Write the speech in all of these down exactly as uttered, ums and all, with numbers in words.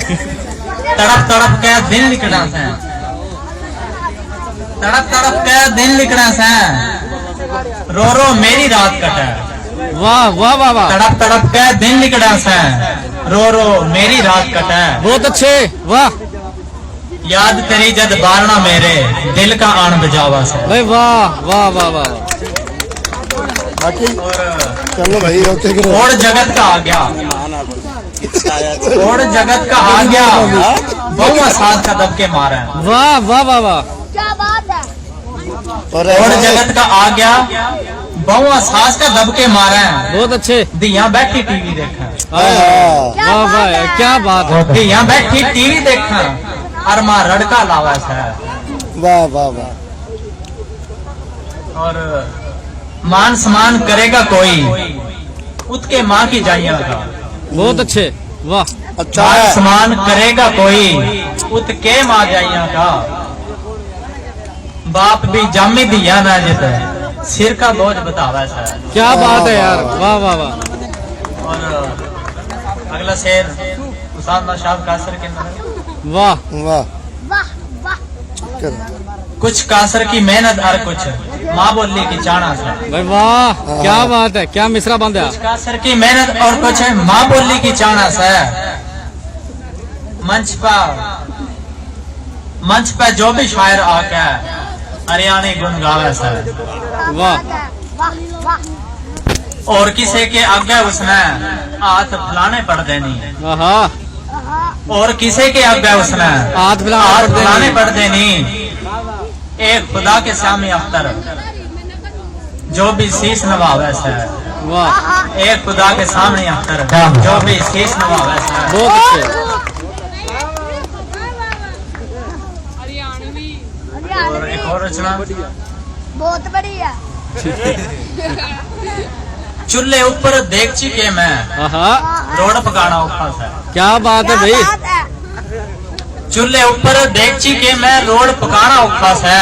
तड़प तड़प के दिन लिकड़ा सै, तड़प तड़प के दिन लिकड़ा सै, रो रो मेरी रात कटे। वाह, वाह, वाह, वाह। तड़प तड़प के दिन लिकड़ा सै, रो रो मेरी रात कटे। बहुत अच्छे, वाह। याद तेरी जद बारणा मेरे, दिल का आन बजावा सै। भाई वाह, वाह, वाह, वाह। बाकी चलो भाई, होते करो। और जगत का आ गया, और जगत का आ गया, बहुआ सास का दबके मारे। वाह, वाह, वाह, वाह। क्या बात है। और और जगत का आ गया, बहुआ सास का दबके मारे। बहुत अच्छे। धियां बैठी टीवी देखे। हाँ। वाह, वाह, क्या बात है। धियां बैठी टीवी देखे, और माँ रड़का लावे सै। वाह, वाह, वाह। और मान सम्मान करेगा कोई, उतके माँ की जाइया का। बहुत अच्छे, वाह। अच्छा मान है। सम्मान करेगा कोई, उतके माँ जाइया का। बाप भी जामी दिया ना जित, सिर का बोझ बतावे सै। क्या बात है यार, वाह, वाह, वाह। और अगला शेर उस्ताद नौशाद कासर के नाम। वाह। वाह। वाह, वाह। कुछ कासर की मेहनत और कुछ माँ बोली की चाहना सै। भाई वाह, हाँ। क्या बात है, क्या मिसरा बंदा। कुछ कासर की मेहनत और कुछ माँ बोली की चाहना सै। मंच पर, मंच पे जो भी शायर आके हरियाणी गुण गावे सै। वाह। वाह, वाह। और किसे के आगे उसने हाथ फैलाने पड़ते नहीं। आहा। और किसे के आगे उसने हाथ फैलाने हाथ पड़ते फैलाने नहीं। पड़ते नहीं। एक खुदा के सामने अख्तर जो भी शीश नवावे सै। वाह। एक खुदा के सामने अख्तर जो भी शीश नवावे सै। बहुत अच्छे। और एक और रचना। बहुत बढ़िया। चूल्हे ऊपर देगची के मैं आहा। रोड़ पकाना औखा सै। क्या बात है भाई। क्या बात है। चूल्हे ऊपर देगची के मैं रोड़ पकाना औखा सै,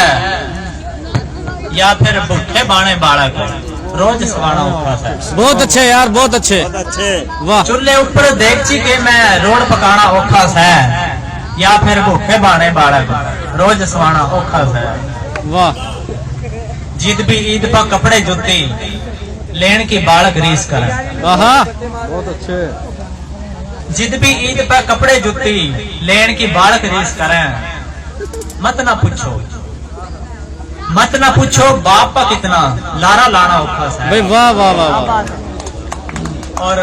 या फिर भूखे बाणे बालक रोज सवाना औखा सै। बहुत अच्छे यार, बहुत अच्छे। बहुत अच्छे। वाह। चूल्हे ऊपर देगची के मैं रोड़ पकाना औखा सै, या फिर भूखे बाणे बालक रोज सवाना औखा सै। वाह। जिद भी ईद पर कपड़े जुत्ती लेन की बालक रीस करें। आहा। बहुत अच्छे। जिद भी ईद पे कपड़े जुत्ती लेन की बालक रीस करें। मत ना पूछो, मत ना पूछो बाप का कितना लारा लाना औखा सै। भाई वाह, वाह, वाह, वाह। और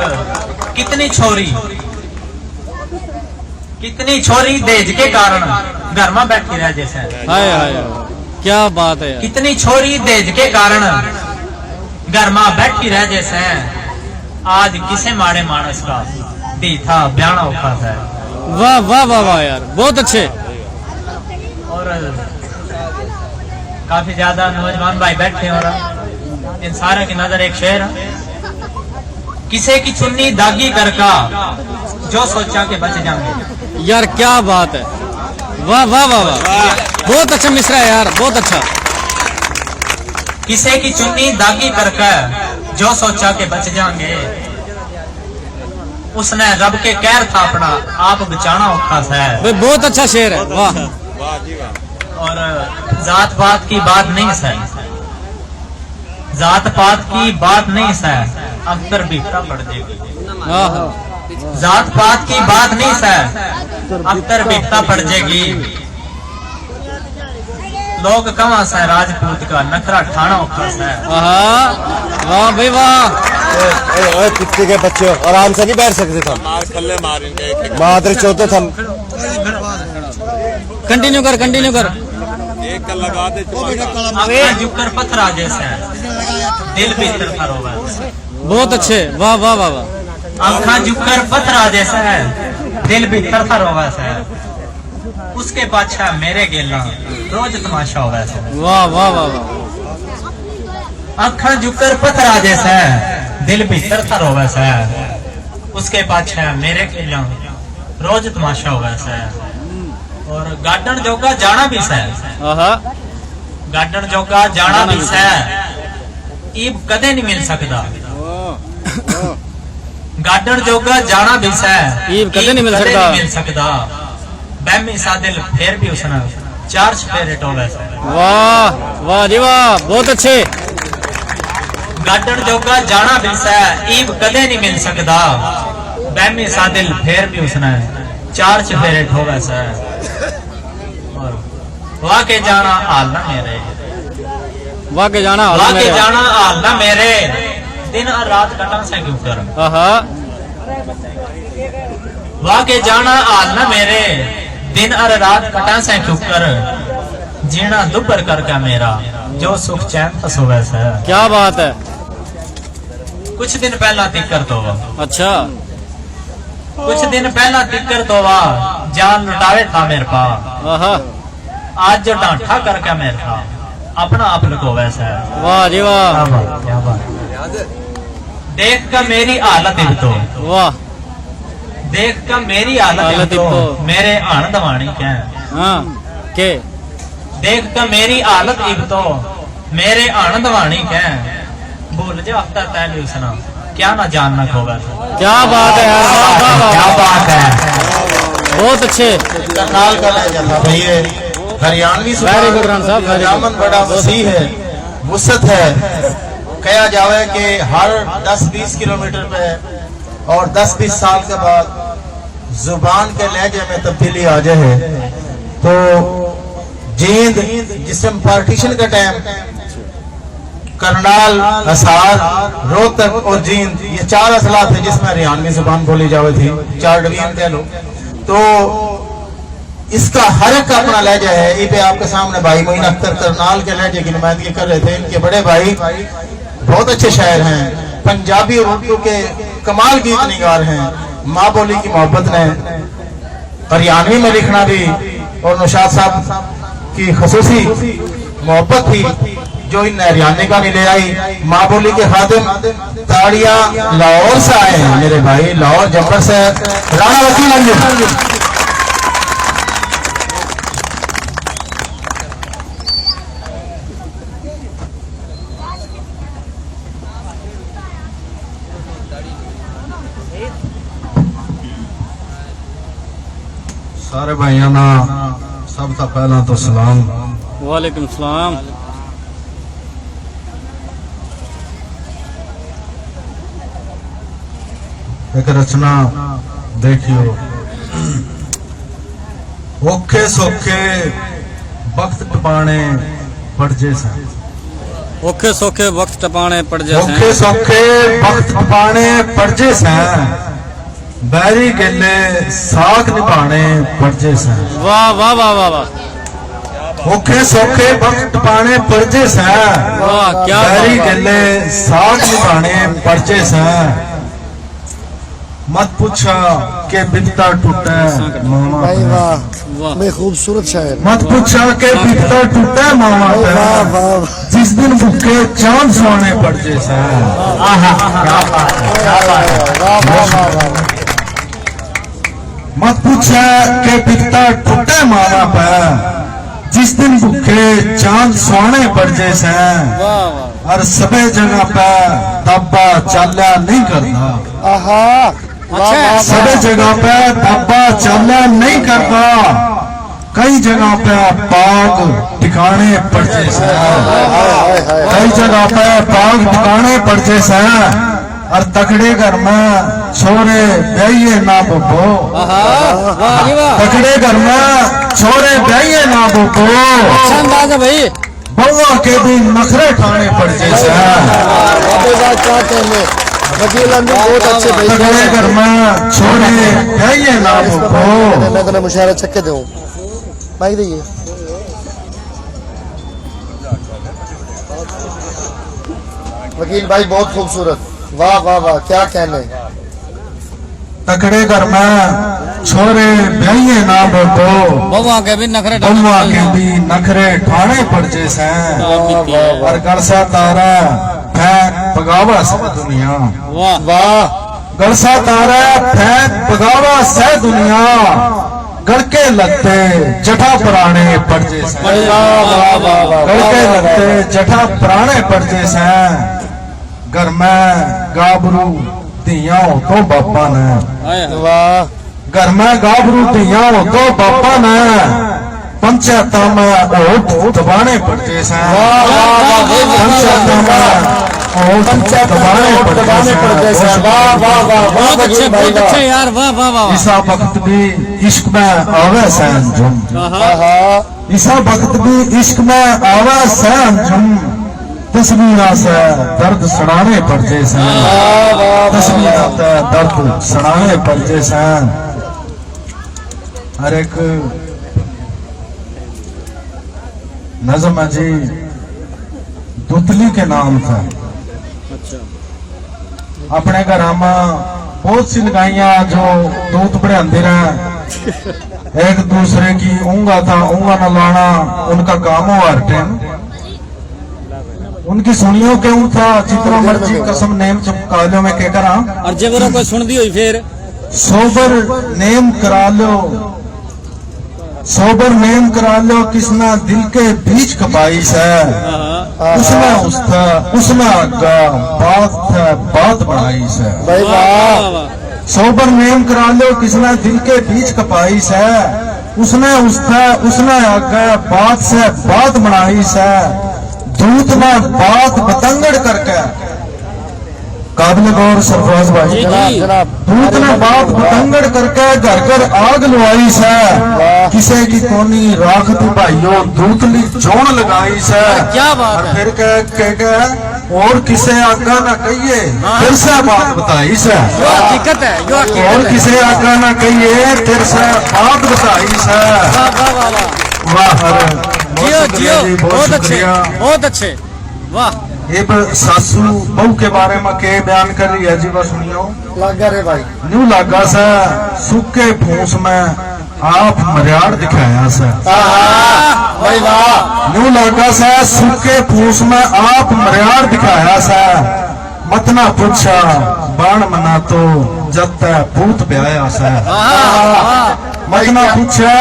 कितनी छोरी, कितनी छोरी दहेज के कारण घर में बैठी रह जैसे। हाय, हाय, हाय। क्या बात है यार। कितनी छोरी दहेज के कारण घर में बैठी रह जैसे। आज किसे माड़े मानस का धी था ब्याहना औखा सै। वाह, वाह, वाह, वाह यार, बहुत अच्छे। और काफी ज्यादा नौजवान भाई बैठे हैं और इन सारे की नजर एक शेर है। किसे की चुन्नी दागी करका जो सोचा के बच जाएंगे। यार क्या बात है, वाह, वाह, वाह, वाह, बहुत अच्छा मिसरा है यार, बहुत अच्छा। किसे की चुन्नी दागी करके जो सोचा के बच जाएंगे, उसने रब के कहर था अपना आप बचाना औखा सै। भाई, बहुत अच्छा शेर है, वाह। और जात पात की बात नहीं सै, जात पात की बात नहीं सै, अख्तर बिपता पड़ जाएगी। हाँ, हाँ। जात पात की बात नहीं सै, अख्तर बिपता पड़ जाएगी। लोग कहाँ सै राजपूत का नखरा ठाणा औखा सै। आहा, वाह भाई वाह। ओए, ओए, ओए, कुत्ते के बच्चे, आराम से नहीं बैठ सकते तुम। मार खल्ले मार इनके एक एक। मादर चौदह थम। कंटिन्यू कर, कंटिन्यू कर। एक कर लगा दे। आंखां जुकर पत्थरा जैसा है, दिल भीतर था रोवे। बहुत अच्छे, वाह, वाह, वाह, वाह। आंखां जुकर पत्थरा जैसा है, दिल भीतर था रोवे सै। उसके पाछा मेरे गेला रोज तमाशा होवे सै। वाह, वाह, वाह, वाह। आंखां जुकर पत्थरा जैसा है, दिल भीतर था रोवे सै। उसके पाछा मेरे गेला रोज तमाशा होवे सै। और गाडन जोगा जाना भी सै। आहा। गाडन जोगा जाना भी सै। इब कदे नहीं मिल सकता। वाह, वाह। गाडण जोगा जाना भी सै, ईब कदे नहीं मिल सकदा। मिल सकदा। बहमी सा दिल फेर भी उसने चार चफेरे टोवे सै। वाह, वाह जी वाह, बहुत अच्छे। गाडण जोगा जाना भी सै, ईब कदे नहीं मिल सकदा। बहमी सा दिल फेर भी उसने चार चफेरे टोवे सै। और वाह के जाना हाल ना मेरे। वाह के जाना हाल वाह ना के मेरे। जाना हाल ना मेरे। दिन और रात कटा से क्यों कर। आहा। वाह के जाना हाल ना मेरे। दिन और रात कटा से क्यों कर। जीना दुभर करके मेरा, जो सुख चैन से सोवे सै। क्या बात है। कुछ दिन पहला तिकर तो। अच्छा। कुछ दिन पहला तिकर तो वाह, जान लुटावे था मेरे पा। आहा। आज जो डांठा करके मेरे था, अपना आप लुकोवे सै। वाह जी वाह। क्या बात, क्या बात। देख के मेरी हालत इब तो। वाह। देख के मेरी हालत हालत इब तो, इब तो। मेरे आन दवानी क्या है? हाँ, के? देख के मेरी हालत इब तो, मेरे आन दवानी क्या है? भूल जा हफ्ता तैं भी उसना, क्या ना जान ना खोवे। क्या बात है यार, वाह, वाह, वाह। क्या बात है। बहुत अच्छे। करनाल का लहजा था भाई, ये हरियाणवी Very good राणा साहब, very good। जामन बड़ा वसीह है, वुसत है। कहा जावे कि हर दस बीस किलोमीटर पे और दस बीस साल के बाद जुबान के लहजे में तब्दीली आ जाए। तो जींद, जिसम पार्टीशन का टाइम करनाल, हिसार, रोहतक और जींद, ये चार अजला थे जिसमें हरियाणवी जुबान बोली जावे थी, चार डिवीजन कह लो। तो इसका हर एक का अपना लहजा है। इबे आपके सामने भाई मोइन अख्तर करनाल के लहजे की नुमाइंदगी कर रहे थे। इनके बड़े भाई बहुत अच्छे शायर हैं, पंजाबी और उर्दू के कमाल गीत निगार हैं। माँ बोली की मोहब्बत ने हरियाणवी में लिखना भी, और नौशाद साहब की खसूसी मोहब्बत थी जो इन हरियाणवी का नहीं ले आई। माँ बोली के खादिम ताड़ियां लाहौर से आए हैं मेरे भाई, लाहौर जब्बर से राणा वकील अंजुम। सारे भाइयां ना सब तो पहला तो सलाम। वालेकुम सलाम। एक रचना देखियो। औखे सौखे वक्त टपाने पड़जे सै। औखे सौखे वक्त टपाने पड़जे सै। औखे सौखे वक्त टपाने पड़जे सै। बैरी गेले साख निभाने पड़जे सै। वाह, वाह, वाह, वाह, वाह। औखे सौखे वक्त टपाने पड़जे सै। वाह, क्या बैरी बात। गेले साख निभाने पड़जे सै। मत पूछा के बिपता टूटे मावा भाई पे। वाह, वाह। मैं खूबसूरत शायर। मत पूछा के बिपता टूटे मावा भाई पे। वाह, वाह, वाह। जिस दिन भूखे चांद सुहाने पड़जे सै। आहा, क्या बात है, क्या बात है। वाह, वाह, वाह, वाह। मत पूछा के बिपता टूटे मावा पे। जिस दिन भूखे चांद सुहाने पड़जे सै। वाह, वाह। और सबे जगह पे दाबा चाल्या नहीं करता। आहा। अच्छा। सबे जगह पे दाबा चाल्या नहीं करता। कई जगह पे पाग ठिकाने पड़जे सै। हाय, हाय, हाय। कई जगह पे पाग ठिकाने पड़जे सै। और तकड़े घर में छोरे ब्याइए ना बोबो। आहा, वाह जी वाह। तकड़े घर में छोरे ब्याइए ना बोबो। अच्छा अंदाज है भाई। बउआ के भी नखरे ठाणे पड़जे सै। बाबे बात क्या कहने, वकील अंजुम बहुत अच्छे भाई। तगड़े घर में छोरे ब्याइए ना बोबो। मैं कने मुशायरा छक्के दूं। माइक दीजिए। वकील भाई बहुत खूबसूरत, वाह, वाह, वाह, क्या कहने। तकड़े घर में छोरे ब्याइए ना बोबो। बउआ के भी नखरे बउआ के भी नखरे ठाणे पड़जे सै। वाह, वाह, वाह। और गलसा तारा फेंक बगावा सै दुनिया। वाह। वाह। गलसा तारा फेंक बगावा सै दुनिया। गड़के लत्ते जठा पराणे पड़जे सै। वाह, वाह, वाह, वाह। गड़के लत्ते जठा पराणे पड़जे सै। घर में गाबरू धियां हो तो बापां नै। हाय, हाय। वाह। घर में गाभरू धियां हो तो बापां नै। पंचायतां में होठ दबाने पड़ते सै। वाह, वाह, वाह, वाह, वाह। पंचायतां में होठ दबाने पड़ते सै। वाह, वाह, वाह, वाह, बहुत अच्छे, बहुत अच्छे यार, वाह, वाह, वाह, वाह। इसा वक्त भी इश्क में आवे सै अंजुम। आहा। इसा वक्त भी इश्क में आवे सै अंजुम। तस्वीरां से दर्द सड़ाने पड़ते सै। तस्वीरां से दर्द सड़ाने पड़ते सै। हर एक नज़म है जी, दुतली के नाम था। अपने घरां में बहुत सी लुगाइयां जो दूत बढ़ांदी रह, एक दूसरे की ऊंगा था ऊंगा न लाना उनका काम हो हर टाइम। उनकी सुनियो क्यों था, जितना मर्जी कसम नेम चुका लो, मैं क्या करा। और जे मेरा कोई सुन दी हुई फिर सोबर नेम करा लो, सोबर नेम करा लो, किसना दिल के बीच खपाई सै। हाँ। उसने उस्ता, उसने आगा, बात है, बात बनाई सै। भाई वाह। सोबर नेम करा लो, किसना दिल के बीच खपाई सै। उसने उस्ता, उसने आगा, बात से बात बनाई सै। दूत ने बात बतंगड़ करके काबिल गौर सरफराज भाई। जी, जी। जनाब, जनाब। दूत ने बात बतंगड़ करके घर घर आग लुआई सै। वाह। किसे की कोनी राख थी भाइयों, दूतली जोन लगाई सै। क्या बात और है। फिर कह, कह, कह, और किसे आगा ना कहिए, हाँ। फिर से बात बताई सै। यो हकीकत है, यो हकीकत और है। किसे आगा ना कहिए, फिर से बात बताई सै। वाह, वाह, वाह, वाह। वाह, अरे, बहुत जियो, शुक्रिया जियो, जी, बहुत बहुत अच्छे, शुक्रिया। बहुत अच्छे। वाह। इब सासू बहू के बारे में के बयान कर रही है जी, बस सुनियो। लागा रे भाई। न्यू लागा सै सूखे फूस में आप मरियाड़ दिखाया सै। आहा, भाई वाह। न्यू लागा सै सूखे फूस में आप मरियाड़ दिखाया सै। मत ना पूछा बाण मना तो जब तै पूत ब्याया सै। आहा, वाह। मत ना पूछे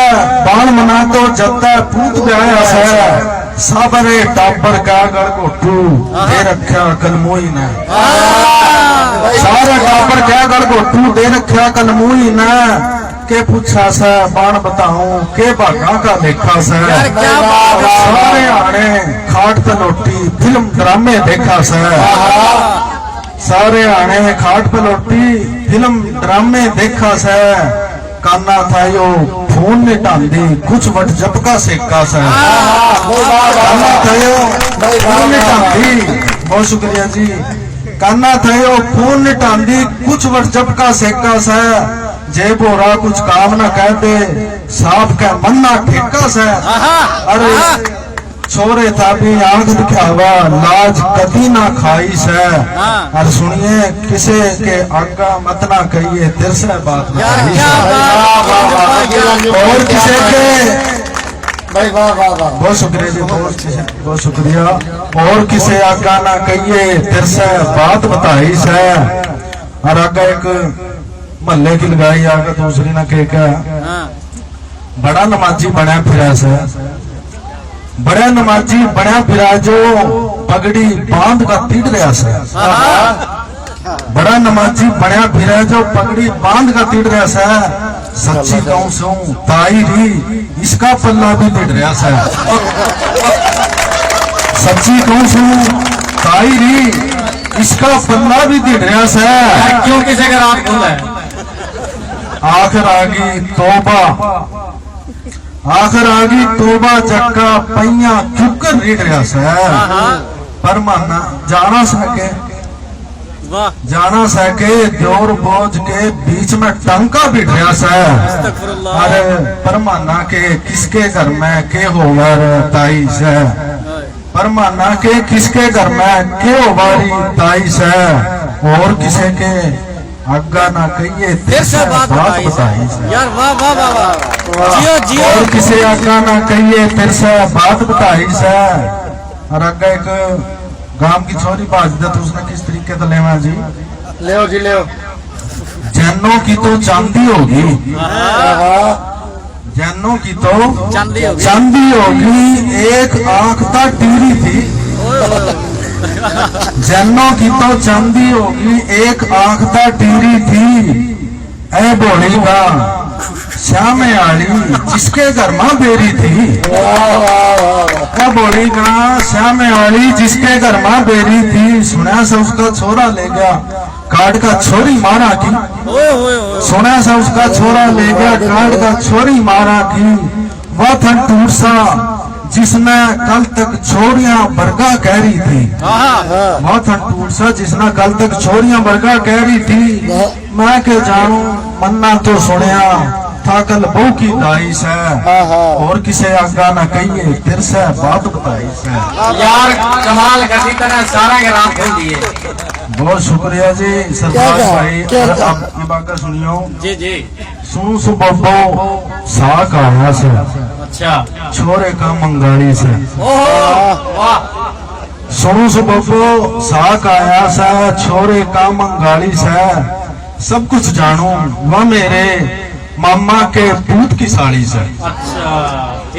बाण मना तो जत्ता पूत ब्याया सै। साबरे टाबर का गल घोटू दे रखा कलमोई ने। सारे टाबर का गल घोटू दे रखा कलमोई ने। के पूछा सै बाण बताऊं के भागा का लेखा सै। यार, क्या बात है। सारे आने खाट पे लोटी फिल्म ड्रामे देखा सै। सारे आने खाट पे लोटी फिल्म ड्रामे देखा सै। काना था यो फोन निटांदी कुछ WhatsApp का सेका सै। काना था यो फोन निटांदी। बहुत शुक्रिया जी। काना था यो फोन निटांदी कुछ WhatsApp का सेका सै। जे बोरा कुछ काम ना कह दे साहब का मन्ना ठेका सै। अरे छोरे था भी आंख दिखावा लाज कदी ना खाई सै। हाँ। और सुनिए किसे के आगा मत ना कहिए तेरे से बात ना यार, कही क्या सै। बात है। वाह, वाह, वाह, वाह, वाह। और किसे के भाई वाह, वाह, वाह। बहुत शुक्रिया जी, बहुत, बहुत शुक्रिया। और किसे आगा ना कहिए तेरे से बात बताई सै। और आगे एक महल्ले की लुगाई आके दूसरी ना कह के हाँ। बड़ा नमाजी बनया फिरा सै। बड़ा नमाजी बनया फिरा जो पगड़ी बांध का तिड़ रहा सै। बड़ा नमाजी बनया फिरा जो पगड़ी बांध का तिड़ रहा सै। सच्ची कहूं सूं ताई री इसका पल्ला भी तिड़ रहा सै। सच्ची कहूं सूं ताई री इसका पल्ला भी तिड़ रहा सै। क्यों किसी का रात खुला है? आखिर आ गई तौबा, आखिर आ गई तौबा, जक्का पहिया क्यूकर रिड़ रहा सै। हाँ, हाँ। पर माना जाना सै के, वाह। जाना सै के द्योर बोझ के बीच में टांका भिड़ रहा सै। अस्तगफिरुल्लाह। अरे पर माना के किसके घर में के होगा रे ताई सै। हाय। पर माना के किसके घर में के होगा री ताई सै। और किसे के आगा ना कहिए तेरे से बात बताई सै। यार, वाह, वाह, वाह, वाह। जियो, जियो। और किसे आगा ना कहिए तेरे से बात बताई सै। और आगे एक गांव की छोरी बाज दे तो उसने किस तरीके से लेवा जी? लेओ जी, लेओ। जैनों की तो चांदी होगी। आहा। जैनों की तो चांदी होगी। चांदी होगी, एक आंख ता टीरी थी। ओए, ओए, ओए। जन्नों की तो चांदी होगी, एक आंख ता टीरी थी। ए भोली गां श्यामे आली, जिसके घर मां बेरी थी। ए भोली गां श्यामे आली, जिसके घर मां बेरी थी। सुना सा उसका छोरा ले गया काट का छोरी मारा की। सुना सा उसका छोरा ले गया काट का छोरी मारा की। वह थन टूर सा जिसने कल तक छोरियां बरगा कह रही थी। वह थन टूर सा जिसने कल तक छोरियां बरगा कह रही थी। मैं के जानू, मन्ना तो सुनया था कल बहू की दाई से। और किसे आगा ना कहिए, तेरे से बात बताई से। यार, कमाल कर दी तने, सारा के राम खोल दिए। बहुत शुक्रिया जी सरफराज भाई। आप ये बात सुनियो जी जी। सुनू सु बब्बो साक आया से। अच्छा। छोरे का मंगाली से। ओहो, वाह। सुनू सु बब्बो साक आया से, छोरे का मंगाली से। सब कुछ जानू वह मेरे मामा के पूत की साली से। अच्छा।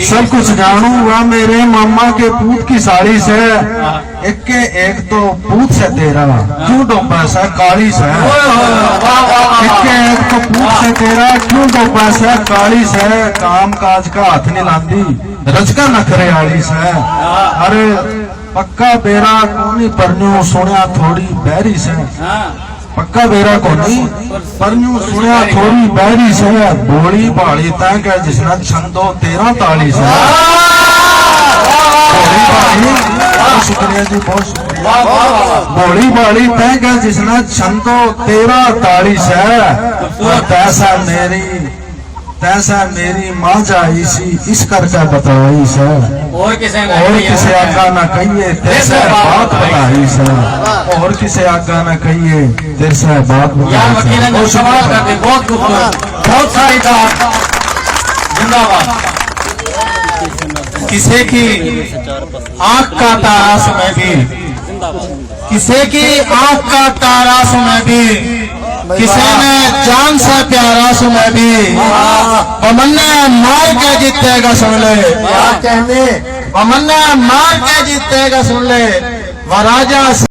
सब कुछ जानू वह मेरे मामा के पूत की साली से। एक के एक तो पूत से तेरा, क्यों डोबा से काली से। एक के एक तो पूत से तेरा, क्यों डोबा से काली से। काम काज का हाथ नहीं लांदी, रजका नखरे आली से। अरे पक्का बेरा कोनी, परन्यू सुनया थोड़ी बहरी से। पक्का बेरा कोनी, परन्यू सुनया थोड़ी बहरी से। भोली भाली तै के जिसने छंदो तेरा ताली से। भोली भाली, बहुत शुक्रिया जी, बहुत शुक्रिया। भोली भाली तै के जिसने छंदो तेरा ताली से। तैसा मेरी तैसा मेरी माँ जाई सी, इस करके बताई से। और किसे ना और कहिए। किसे आका ना कहिए, तेरे से बात बताई से। और किसे आका ना कहिए, तेरे से बात बताई से। यार, वकील ने बहुत सवाल शुक्रिया। कर दे, बहुत खूबसूरत, बहुत सारी बात। जिंदाबाद। किसे की आँख का तारा सु मैं भी, किसे की आँख का तारा सु मैं भी, किसे ने जान से प्यारा सु मैं भी। वो मन्ने मार के जीतेगा सुन ले, क्या कहने? वो मन्ने मार के जीतेगा सुन ले, वो राजा